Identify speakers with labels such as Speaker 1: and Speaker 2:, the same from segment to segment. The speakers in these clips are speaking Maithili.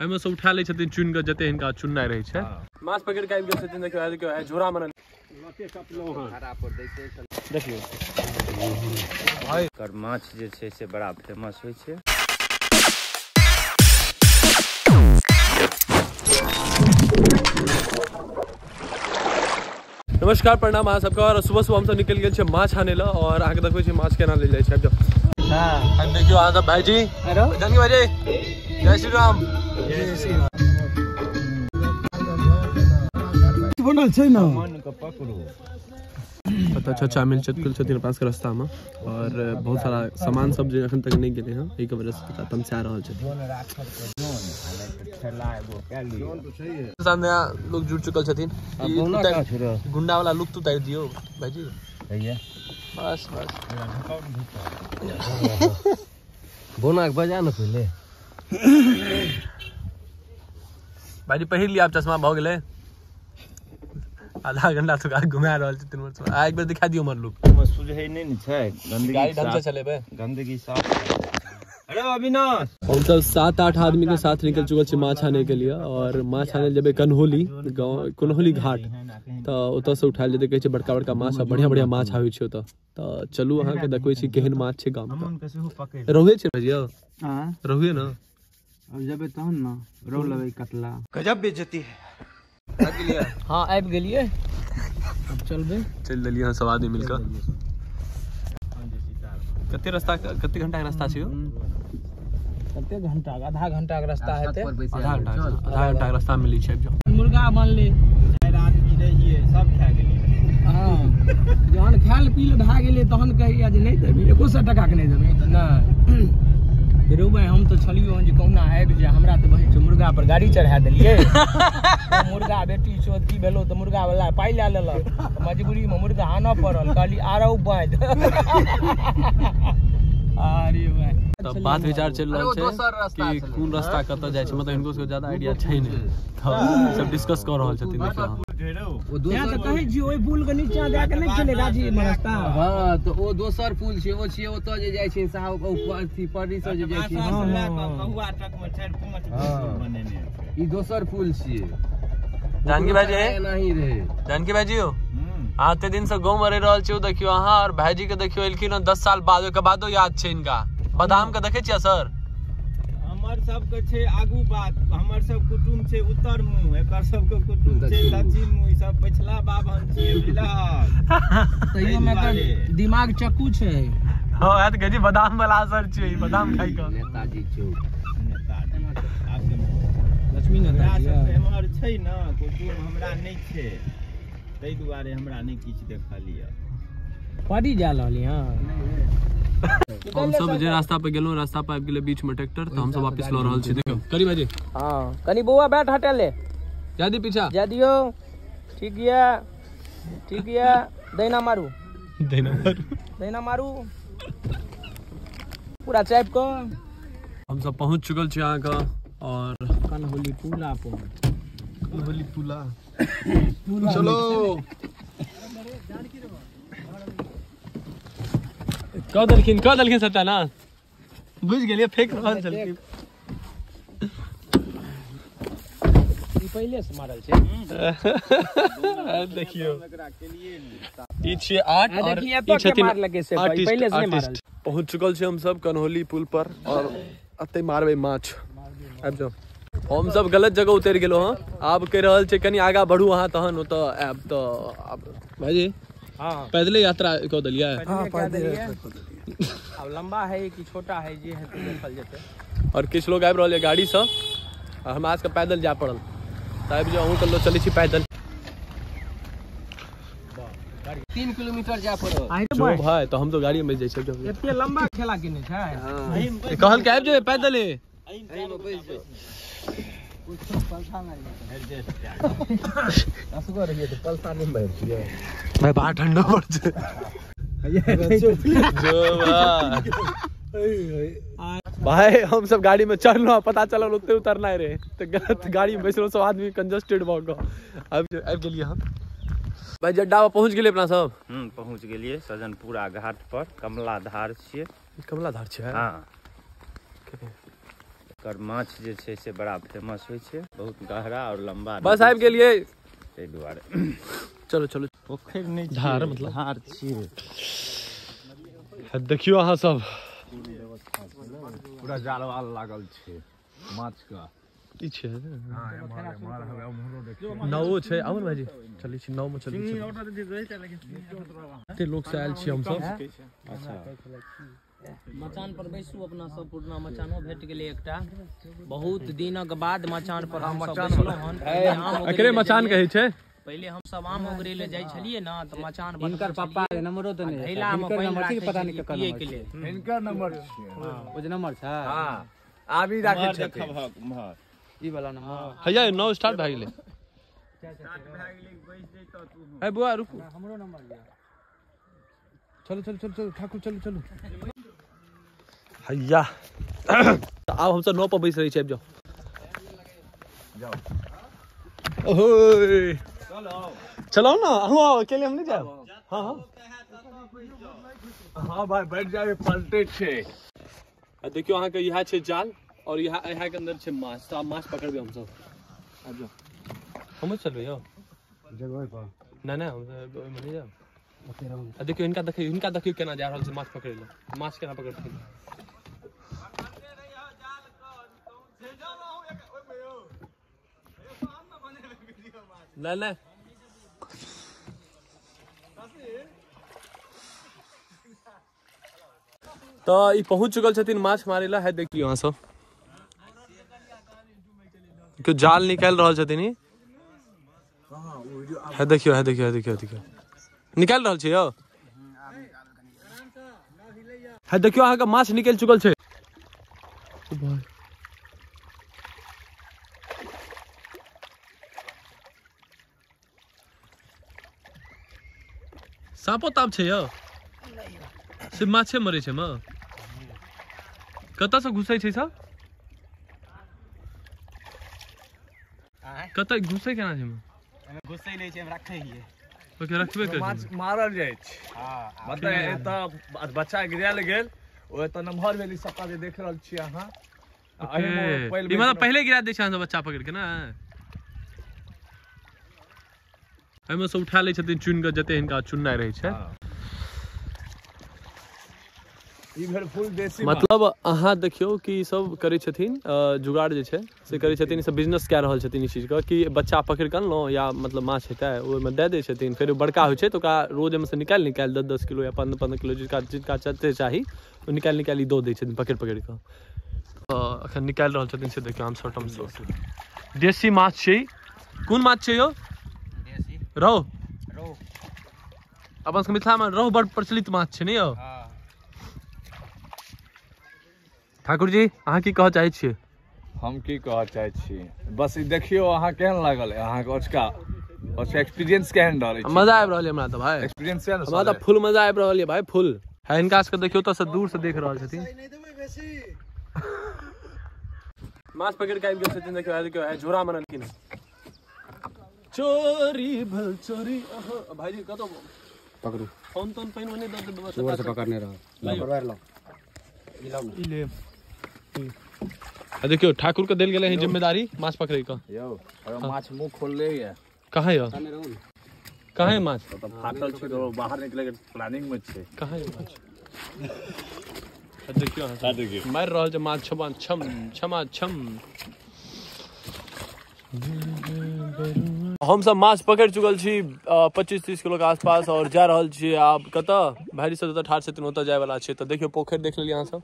Speaker 1: एहिमे से उठा लै छथिन चुनि कऽ जते हिनका चुननाइ रहै छै। माछ पकड़ि कऽ आबि गेल छथिन। देखियौ देखियौ झोरा मे देखियौ
Speaker 2: भाई, एकर माछ जे छै से बड़ा फेमस होइ छै।
Speaker 1: नमस्कार, प्रणाम अहाँ सबके। और सुबह सुबह हमसब निकलि गेल छियै माछ आनै लए और अहाँके देखबै छी माछ केना लेल जाइ छै। आबि जाउ। देखियौ अहाँ सब भाईजी, जानकी भाईजी, जय श्री राम।
Speaker 3: बनल छै ना
Speaker 1: पता चाचा मिल चुकल छथिन अपना सबके रास्ता में और बहुत सारा सामान सब जे अखन तक नहीं गेलै हँ, एहिके वजह से चाचा तमसा रहल छथिन। नया लोग जुड़ चुकल छथिन। गुंडा वाला लुक उतारि दियौ भाईजी। बस बस
Speaker 3: बोना के बजा न पहिले
Speaker 1: भाईजी, पहिर लिया आब चश्मा भऽ गेलै। आधा घंटा तो घुमा रहल छथिन। आ एक बेर दिखा दियौ हमर लुक।
Speaker 2: सुझै नहि ने छै, गंदगी
Speaker 1: गाड़ी ढंग से चलेबै,
Speaker 2: गंदगी साफ। अरे अविनाश,
Speaker 1: हम सब 7-8 आदमी के साथ निकल चुकल छी माछ आने के लिए। और माछ आने जेबै कन्होली गाँव, कन्होली घाट, तऽ ओतऽ से उठायल जेतै। कहै छै बड़का बड़का माछ आ बढ़िया बढ़िया माछ आबै छै ओतऽ। तऽ चलू अहाँके देखबै छी केहन माछ छै गाम के। रोहुए छै भैया? रोहुए ना?
Speaker 3: अब जेबै तहन ना रोहु लेबै कतला।
Speaker 2: गजब बेइज्जती है।
Speaker 3: हाँ आबि गेलियै, अब चलबै।
Speaker 1: चलि देलियै हँ सब आदमी मिलकऽ। कते रास्ता, कते घंटा के रास्ता छै यौ?
Speaker 3: कते घंटा? आधा घंटा के रास्ता हेतै।
Speaker 1: आधा घंटा, आधा घंटा के रास्ता मिलै छै। आबि जाउ।
Speaker 3: मुर्गा बनलै,
Speaker 2: 4 आदमी रहियै, सब खा गेलियै।
Speaker 3: हाँ, जहन खायल पील भए गेलै तहन कहैया जे नहि देबही, 100 टका के नहि देबही। तऽ नहि रौ भाई, हम तऽ छलियौ हन जे कहुना आबि जाय। हमरा तऽ बहिन मुर्गा पर गाड़ी चढ़ा देलियै। मुर्गा बेटी चोद की भेलो तऽ मुर्गा वाला पाइ लए लेलक। मजबूरी में मुर्गा आनऽ पड़ल। कहली आरौ बाँधि। अरे भाई,
Speaker 1: तऽ बात विचार चलि रहल छै कि कोन रास्ता कतऽ जाइ छै। मतलब हिनको सबके ज्यादा आइडिया छै नहि, तऽ सब डिस्कस कऽ रहल छथिन। देखियौ
Speaker 3: तऽ कहै छी ओहि पुल के नीचा दए के नहि छलै राजी मे रास्ता।
Speaker 4: हाँ, तऽ ओ दोसर पुल छै, ओ छियै ओतऽ जे जाइ छै साहब, अथी परी से जे जाइ छै।
Speaker 2: कहुआ तक मे 4-5 पुल बनेने छै।
Speaker 4: ई दोसर पुल छियै।
Speaker 1: जानकी भाईजी
Speaker 4: एनाही रहे।
Speaker 1: जानकी भाईजी हो, अहाँ एते दिन से गाँव मे रहि रहल छी। देखियौ अहाँ और भाईजी के देखियौ एलखिन हँ 10 साल बाद, ओहिके बादो याद छै इनका। बादाम के देखै छियै सर?
Speaker 2: हमर सबके छै आगू बात, हमर सब कुटुम छै उत्तर मुँह, एकर सबके कुटुम छै दक्षिण मुँह। ई सब पछिला बाभन छियै, बुझलहक?
Speaker 3: तैयो मे एकर दिमाग चक्कू छै।
Speaker 1: हँ, तऽ कहै छी बादाम वाला असर छै, बादाम खाइ कऽ।
Speaker 4: नेताजी चौक,
Speaker 2: नेताजी
Speaker 3: लक्ष्मी नेताजी
Speaker 2: एम्हर छै ने कुटुम, हमरा नहि छै, ताहि दुआरे हमरा नहि किछु देखल यऽ।
Speaker 3: पड़ी जा रहली। हँ,
Speaker 1: हम सब जे रास्ता पे गेलहुँ, रास्ता पे आबि गेलै बीच में ट्रैक्टर, तऽ हम सब वापस लऽ रहल छी। देखियौ करी भाईजी।
Speaker 3: हाँ, कनी बौआ बैठ, हटा ले,
Speaker 1: जा दी पीछा,
Speaker 3: जा दियौ। ठीक यऽ, ठीक यऽ। दैना मारू,
Speaker 1: दैना मारू,
Speaker 3: दैना मारू, पूरा चापि कऽ।
Speaker 1: हम सब पहुँच चुकल छी अहाँके और
Speaker 3: कन्होली पुला पर।
Speaker 1: कन्होली पुला, चलो। कह देलखिन, कह देलखिन सत्यानाश, बुझि गेलियै, फेक रहल छलखिन।
Speaker 3: ई पहिले से मारल छै।
Speaker 1: देखियौ ई छियै 8 और ई छथिन आर्टिस्ट। पहुँच चुकल छी हम सब कन्होली पुल पर और एतै मारबै माछ। आबि जाउ। हम सब गलत जगह उतरि गेलहुँ हँ। आब कहि रहल छै कनि आगाँ बढ़ू अहाँ, तहन ओतऽ आयब। तऽ आब भाईजी पैदले यात्रा कऽ देलियै।
Speaker 3: अब लंबा है कि छोटा है जे है देखल जेतै।
Speaker 1: और किछु लोग आबि रहल यऽ गाड़ीसँ, आ हमरा सबके पैदल जाय पड़ल। तऽ आबि जाउ, अहूँ कल्लो चलै छी पैदल।
Speaker 4: 3 किलोमीटर जाय पड़ल।
Speaker 1: जो भाई, तऽ हम तो गाड़ी में जाइ छी।
Speaker 3: एते लंबा खेला केने छै,
Speaker 1: कहल के आबि जेबै पैदले। भाई बाहर ठंडो पड़ छै। भाई हम सब गाड़ी में चढ़लहुँ, पता चलल ओते उतरना रहे, तऽ गलत गाड़ी में बैसलहुँ, सब आदमी कंजस्टेड भऽ कऽ। आबि गेलियै हम भाई। जड्डा पहुँच गेलियै अपना सब।
Speaker 2: पहुँच गेलियै सजनपुरा घाट पर। कमला धार छियै।
Speaker 1: कमला धार छै?
Speaker 2: हाँ। एकर माछ जे छै से बड़ा फेमस होइ छै, बहुत गहरा और लंबा।
Speaker 1: बस आबि गेलियै
Speaker 2: ताहि दुआरे।
Speaker 1: चलो चलो।
Speaker 2: पोखरि नहि,
Speaker 1: धार, मतलब
Speaker 2: धार छियै।
Speaker 1: देखियौ अहाँ सब
Speaker 5: पूरा जाल वाल लागल छै माछ का।
Speaker 1: ई छै नावो छै। आउ ने भाईजी, चलै छी नाव में, चलै छी। एते लोक से आयल छी हमसब।
Speaker 2: अच्छा
Speaker 3: मचान पर बैसू अपना सब। पुरना मचानो भेट गेलै एकटा, बहुत दिनक बाद मचान पर हम सब बैसलहुँ हन।
Speaker 1: एकरे मचान कहै छै।
Speaker 3: पहिले हम सब आम ओगरे ले जाइ छलियै ना, तऽ मचान
Speaker 4: हिनकर पप्पा के नंबरो तऽ नहि, हिनकर नंबर छै पता नहि ककर नंबर छै।
Speaker 5: हिनकर नंबर छै।
Speaker 4: हां ओ जे नंबर छै।
Speaker 5: हां आबी राखै छथिन
Speaker 4: ई वाला नंबर।
Speaker 1: हैया नाव स्टार्ट भए गेलै।
Speaker 2: स्टार्ट भए गेलै, बैस जैतौ तू।
Speaker 1: है बुआ रुकू,
Speaker 4: हमरो नंबर लिअ।
Speaker 1: चलो चलो चलो चलो ठाकुर चलो चलो। हैया तऽ आब हमसब नाव पर बैस रहै छी। आबि जाउ
Speaker 5: जाउ।
Speaker 1: ओहो चलो ना, अहूँ आओ, अकेले हम नहीं जाएब। हाँ हाँ
Speaker 5: हाँ भाई बैठ जाए, पलटे छै।
Speaker 1: देखियौ अहाँके इएह छै जाल और इएह इएह के अंदर छै माछ। तऽ आब माछ पकड़बै हमसब। आबि जाउ, हमहूँ चलबै यौ।
Speaker 4: जगह पर
Speaker 1: नहि नहि, हम ओहिमे नहि जायब। आ देखियौ हिनका, देखियौ हिनका, देखियौ केना जा रहल छै माछ पकड़ै लए। माछ केना पकड़थिन। नहि नहि, तऽ ई पहुँच चुकल छथिन माछ मारै लए। है देखियौ अहाँ सब, देखियौ जाल निकालि रहल छथिन ई। है देखियौ, है देखियौ, है देखियौ, देखियौ निकालि रहल छी यौ। है देखियौ अहाँके माछ निकलि चुकल छै। सापो ताप छै यौ, से माछे मरै छै। माँ कतऽ से घुसै छै सब? कतऽ घुसै केना छै?
Speaker 2: घुसै नहि छै, हम रखै हियै।
Speaker 1: ओके रखबे करै
Speaker 5: माछ मारल जाइ छै। मतलब एतऽ बच्चा गिरायल गेल, ओ एतऽ नमहर भेल। ई सबटा जे देख रहल छी अहाँ,
Speaker 1: ई मतलब पहिले गिरा दै छै अहाँ सब बच्चा पकड़ के ना। एहिमे से उठा लै छथिन चुनि कऽ जते हिनका चुननाइ रहै छै।
Speaker 5: ई भेल फुल देसी।
Speaker 1: मतलब अहाँ देखियौ कि ई सब करै छथिन जुगाड़ जे छै से करै छथिन। ई सब बिजनेस कए रहल छथिन ई चीजके, कि बच्चा पकड़ि कऽ अनलहुँ या मतलब माछ हेतै ओहिमे दए दै छथिन। फेर बड़का होइ छै तऽ ओकरा रोज ओहिमे से निकालि निकालि 10-10 किलो या 15-15 किलो जिनका जिनका जते चाही ओ निकालि निकालि दऽ दै छथिन पकड़ि पकड़ि कऽ। एखन निकालि रहल छथिन से देखियौ। आम सटम देसी माछ छै। कोन माछ छै यौ? रहु। अपन सबके मिथिलामे रहु बड़ प्रचलित माछ छै ने यौ। ठाकुर जी अहाँ की कहऽ चाहै छियै?
Speaker 5: हम की कहऽ चाहै छी, बस ई देखियौ अहाँ केहन लागल अहाँके ओचका ओचका एक्सपीरियंस केहन रहल?
Speaker 1: मजा आबि रहल है हमरा तऽ भाई।
Speaker 5: एक्सपीरियंस है ना,
Speaker 1: हमरा तऽ फुल मजा आबि रहल है भाई, फुल। है हिनका सबके देखियौ तऽ से दूर से देख रहल छथिन। माछ पकड़ के आबि गेल छथिन। देखियौ देखियौ झोरा मनलखिन। चोरी भल चोरी। भाईजी कतौ
Speaker 4: पकड़ू
Speaker 1: फोन तोन पानि ओने दऽ देबै।
Speaker 4: जोर से पकड़ने रहो, पकड़ लो।
Speaker 1: ई ले। देखियौ ठाकुर के देल गेलै है जिम्मेदारी माछ पकड़ै के।
Speaker 5: यौ माछ मुंह खोलले ये।
Speaker 1: कहाँ यौ? कहाँ है माछ?
Speaker 5: तऽ फाटल छै तऽ बाहर निकले के प्लानिंग में छै।
Speaker 1: कहाँ है माछ? देखियौ अहाँ देखियौ मारि रहल छै माछ। छमा छम छमा छम। हम सब माछ पकड़ चुकल छी 25-30 किलो के आसपास और जा रहल छी आब कतऽ भाईजी सब जतऽ ठाढ़ छथिन ओतऽ जाय वाला छै। तऽ देखियौ पोखरि देख लेलियै अहाँ सब।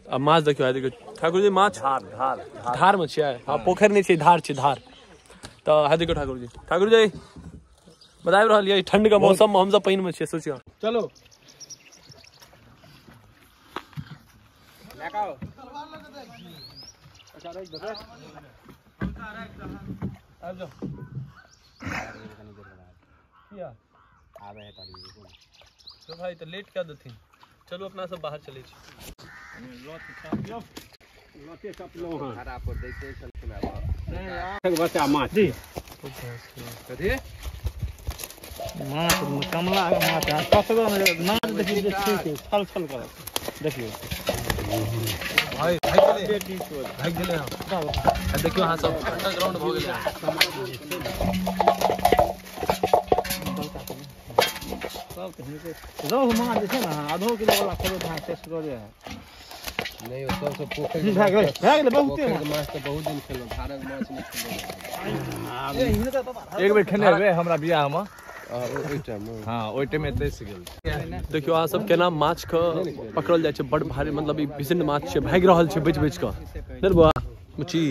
Speaker 1: अब माछ देखियौ, देखियौ ठाकुर जी माछ
Speaker 5: धार धार
Speaker 1: धार में छियै। हाँ पोखरि नहि छै, धार छै, धार। तऽ है देखियौ ठाकुर जी, ठाकुर जी बताबि रहल ये ठंड के मौसम में हम सब पानि में छियै। सोचियौ चलो आबि जाओ। किया
Speaker 4: आबै है तारी
Speaker 1: तो भाई तो लेट कर देथिन। चलू अपना सब बाहर चलै छी।
Speaker 2: बच्चा माछ
Speaker 4: कथी
Speaker 2: माछ कमला के माछ कसबो माछ देखियौ जे छै छल छल करत देखियौ।
Speaker 1: भाई भाग गेलै हम। देखियौ अहाँ सब अंडरग्राउंड भऽ गेलै।
Speaker 2: सब तऽ हिनके रोहु माछ जे छै ने, आधो किलो वाला खेबै तऽ अहाँ टेस्ट करे है।
Speaker 4: नहीं सब सब पोखरि
Speaker 2: भए गेलै बहुते
Speaker 4: माछ तऽ बहुत दिन खेलहुँ, धारक माछ नहि खेलहुँ।
Speaker 5: एक बेर खेने हेबै हमरा बियाह मे।
Speaker 4: ओहि टाइम,
Speaker 5: हाँ ओहि टाइम एतै से गेल।
Speaker 1: देखियौ अहाँ सब केना माछ के पकड़ल जाइ छै, बड़ भारी मतलब ई भीषण माछ छै, भागि रहल छै बचि बचि कऽ। नहि बौआ बुच्ची,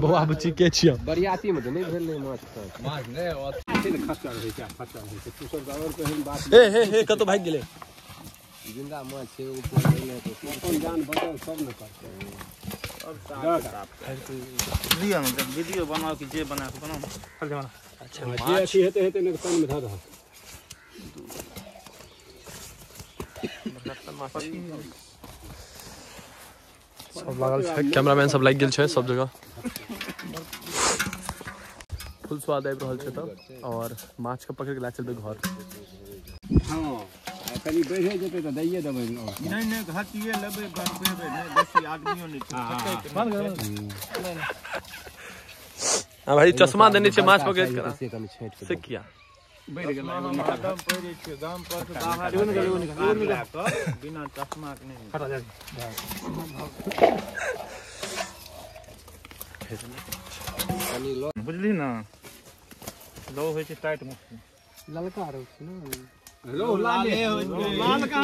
Speaker 1: बौआ बुच्ची के छियै?
Speaker 4: बरियाती मे तऽ नहि भेल रहै माछ तऽ।
Speaker 5: माछ नहि
Speaker 3: खच्चर होइ छै, खच्चर होइ छै। तू सब आओर केहन बात।
Speaker 1: हे हे हे कतौ भागि गेलै।
Speaker 4: जिंदा माछ छै, ओ नहि
Speaker 3: अपन जान बचाउ सब ने करतै।
Speaker 2: लिअ ने वीडियो बनाउ कि जे बना के बनाउ।
Speaker 1: अच्छा
Speaker 3: जे अथी हेतै हेतै नहि पानि मे धऽ दहक।
Speaker 1: सब लागल छै, कैमरामैन सब लागि गेल छै सब जगह। फुल स्वाद आबि रहल छै तब। और माछ के पकड़ के लए चलबै घर।
Speaker 3: हाँ कनि बढ़ि जेतै तऽ दैये देबै।
Speaker 2: नहि नहि घटिए लेबै, बढ़बेबै नहि, बेसी आदमियो नहि छै।
Speaker 1: हाँ भाई चश्मा देने छै माछ पकड़ के से किया
Speaker 2: बढ़ि गेलै। हरदम पहिरै छियै गाम पर से बाहर बिना चश्मा के नहि। बुझली ना, रोहु होइ छै टाइट मछली,
Speaker 4: ललका रोहु छै ने।
Speaker 2: रोहु लाले होइ छै, लालका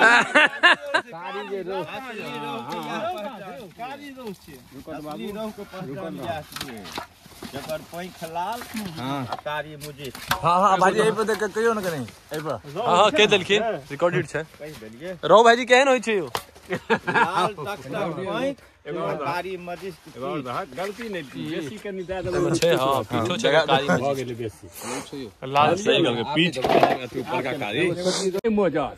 Speaker 4: कारी जे रोहु,
Speaker 2: कारी रोहु छै। असली रोहु के पहचान इएह छियै, जकर पैंख लाल आ कारी मुजी।
Speaker 5: हां हां भाजी एहि पर देख के कहियो ने कनी एहि पर।
Speaker 1: हां हां कहि देलखिन, रिकॉर्डेड छै।
Speaker 2: कहि देलियै।
Speaker 1: रोहु भाईजी केहन होइ छै यौ?
Speaker 2: लाल टक टक पैंख, कारी मजिस्ट।
Speaker 3: गलती नहि, बेसी कनि दए देबै
Speaker 1: छै। हां पीछो छै कारी
Speaker 3: भऽ गेलै बेसी।
Speaker 1: लाल सही कहलकै,
Speaker 5: पीछ अथी ऊपर का कारी
Speaker 3: मोजर।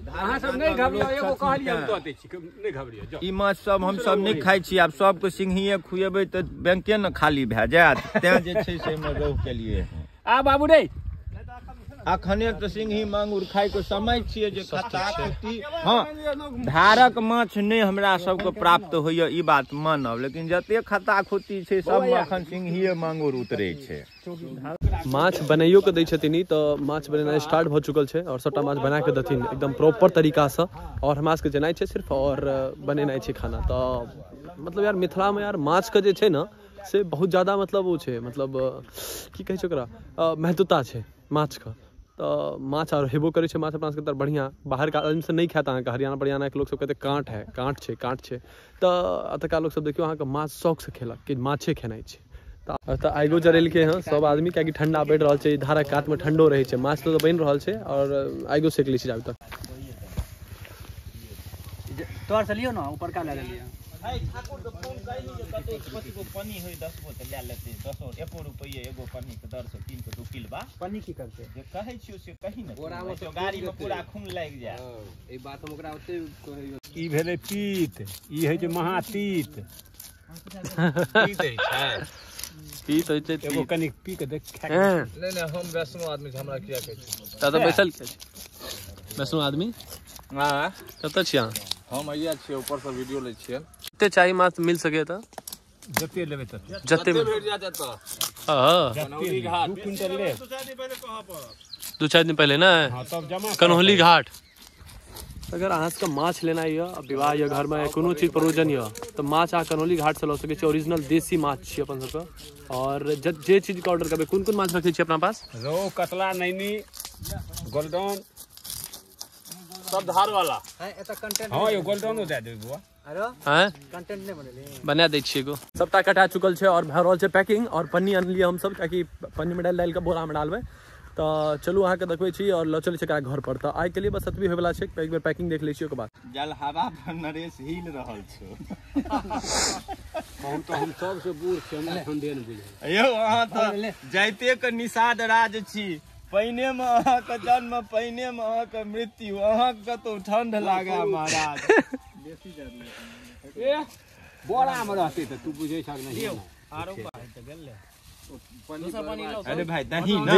Speaker 3: अहाँ सब नहि घबरियौ, एगो कहलियै हम दऽ दै छी, नहि घबरियौ।
Speaker 2: ई माछ सब हम सब नहि खाइ छी, आब सबके सिंघिये खुएबै तऽ बैंके ने खाली भए जायत, तें जे छै से एहिमे रोहु केलियै।
Speaker 3: आ बाबू रे
Speaker 2: अखने तऽ सिंघी मांगुर खाइके समय छियै जे खत्ता खुट्टी। हाँ धारक माछ नहि हमरा सबके प्राप्त होइए ई बात मानब, लेकिन जते खत्ता खुट्टी छै सबमे अखन सिंघिये मांगुर उतरै छै।
Speaker 1: माछ बनाइयो के दै छथिन ई, तऽ माछ बनेनाइ स्टार्ट भऽ चुकल छै और सबटा माछ बना के देथिन एकदम प्रॉपर तरीकासँ। और हमरा सबके जेनाइ छै सिर्फ और बनेनाइ छै खाना। तऽ मतलब यार मिथिलामे यार माछके जे छै ने से बहुत ज्यादा मतलब ओ छै, मतलब की कहै छै ओकरा, महत्वता छै माछके। तऽ माछ आर हेबो करै छै माछ अपना सबके तऽ बढ़िआँ। बाहरके आदमीसँ नहि खायत अहाँके, हरियाणा परियाणाके लोकसब कहतै काँट है, काँट छै, काँट छै। तऽ एतुका लोकसब देखियौ अहाँके माछ शौकसँ खेलक कि माछे खेनाइ छै। तऽ आगिओ जरेलकै हँ सब आदमी, कियाकि ठंडा बढ़ि रहल छै, धारक कातमे ठंडो रहै छै। माछ तऽ बनि रहल छै और आगिओ सेक लै छै जाबे तक।
Speaker 3: तोर से लियौ ने ऊपरका लए लेलियै।
Speaker 2: ठाकुर के फोन कैली जे कतौ कथी गो पन्नी होय 10 गो तऽ लए लेतै, 10 एको रुपैए एगो पन्नी के दर से 3 के 2 किलो बा।
Speaker 3: पन्नी की करतै
Speaker 2: जे कहै छियौ से कही ने, गाड़ी में पूरा खून लागि जाय।
Speaker 4: ई बात हम ओकरा ओते कहैयो।
Speaker 3: ई भेलै पीत, ई होइ छै महातीत।
Speaker 5: पीत होइ छै,
Speaker 1: पीत होइ छै।
Speaker 3: एगो कनि पी के देख।
Speaker 5: नहि नहि हम वैष्णो आदमी छी, हमरा किया कहै छी?
Speaker 1: तऽ बैसल के छै वैष्णो आदमी?
Speaker 5: हां
Speaker 1: कतऽ छी अहाँ?
Speaker 5: हम अइया छियै, ऊपर से वीडियो लै छियै।
Speaker 1: जते चाही माछ मिल सके तऽ
Speaker 3: जते लेबै तते,
Speaker 1: जते
Speaker 5: भेट जायत एतऽ।
Speaker 1: हां
Speaker 5: कन्हौली घाट
Speaker 3: 2 क्विंटल लेब।
Speaker 1: 2-4 दिन पहले ना।
Speaker 3: हां तब जमा
Speaker 1: कन्हौली घाट। अगर अहाँ सबके माछ लेना यऽ, विवाह यऽ, घरमे कोनो चीज प्रयोजन यऽ, तऽ माछ अहाँ कन्हौली घाटसँ लऽ सकै छी। ओरिजिनल देसी माछ छी अपन सबके। और जे चीजके ऑर्डर करबै। कोन कोन माछ रखै छी अपना पास?
Speaker 3: रोहु, कतला, नैनी, गोल्डन,
Speaker 5: सब धार वाला।
Speaker 3: हाँ यो गोल्डनो दए देबै बुआ।
Speaker 1: हैं
Speaker 3: कंटेंट नहि बनेली,
Speaker 1: बना दै छियै एगो। सबटा कटा चुकल छै और भऽ रहल छै पैकिंग। और पन्नी अनलियै हमसब, कियाकि पन्नी में डालि डालि कऽ बोरा में डालबै। तऽ चलू अहाँके देखबै छी और लऽ चलै छी एकरा घर पर। तऽ आइके लिए बस एतबी होयवला छै, एक बेर पैकिंग देख लै छी ओकर बाद।
Speaker 2: जल हवा पर नरेश हिल रहल छौ।
Speaker 3: हम तऽ हम सबसँ बूढ़ छी, हमरा ठंडे नहि बुझाइ।
Speaker 2: यौ अहाँ तऽ जाइते के निषाद राज छी, पानिए में अहाँके जन्म, पानिए में अहाँके मृत्यु, अहाँके कतौ ठंड लागे महाराज।
Speaker 3: ए बोरा में रहतै तऽ तू बुझै छह नहि।
Speaker 2: आरो बाहर तऽ गेलै। अरे भाई दही ना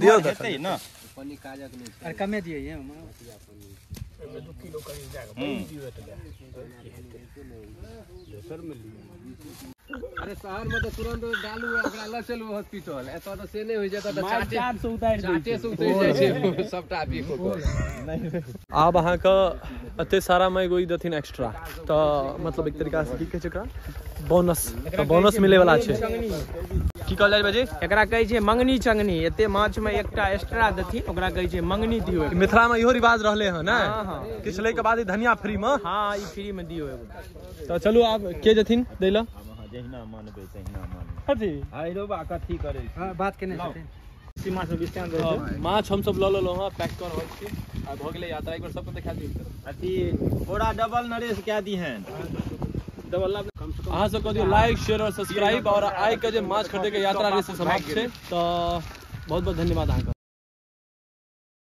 Speaker 1: दियौ
Speaker 2: हेतै ना,
Speaker 4: पन्नी काजक नहि छै।
Speaker 3: अरे कमे दियै ये। एहिमे 2 किलो करीब दए कऽ बान्हि दियौ एतबे। दोसर मे लिअ।
Speaker 4: अरे शहर में तो तुरंत डालू ओकरा लऽ चलू हॉस्पिटल, एतऽ तऽ से नहि होइ छै, एतऽ तऽ
Speaker 3: चाट से उतारि दै
Speaker 4: चाटे से उतरि जाइ छै सबटा बिख ओकर।
Speaker 1: आब अहाँके एते सारा मे एगो ई देथिन एक्स्ट्रा, तऽ मतलब एक तरीका से की कहै छै एकरा बोनस, तऽ बोनस मिले वाला छै। की कहल जाइ बाजी?
Speaker 3: एकरा कहै छै मंगनी चंगनी। एते माछ में एकटा एक्स्ट्रा देथिन ओकरा कहै छै मंगनी दियौ।
Speaker 1: मिथिला में इहो रिवाज रहले हँ ने, किछु लै के बाद धनिया फ्री में।
Speaker 3: हाँ ई फ्री में दियौ एगो।
Speaker 1: तऽ चलू आब के जथिन दै लए?
Speaker 2: जहिना मानबै तहिना मानबै।
Speaker 1: कथी?
Speaker 2: हाय रौ बा कथी करै छी?
Speaker 4: हां बात केने छथिन।
Speaker 3: सीमा से विस्तार दै छै।
Speaker 1: माछ हम सब लऽ लेलहुँ हँ, पैक कऽ रहल छी आ भऽ गेलै यात्रा। एक बेर सबके देखा दियौ।
Speaker 2: अथी बोरा डबल नरेश कए दिहन।
Speaker 1: डबल अहाँ सब कऽ दियौ लाइक शेयर और सब्सक्राइब। और आइ के जे माछ खरीदे के यात्रा रहै से समाप्त छै, तऽ बहुत बहुत धन्यवाद अहाँके।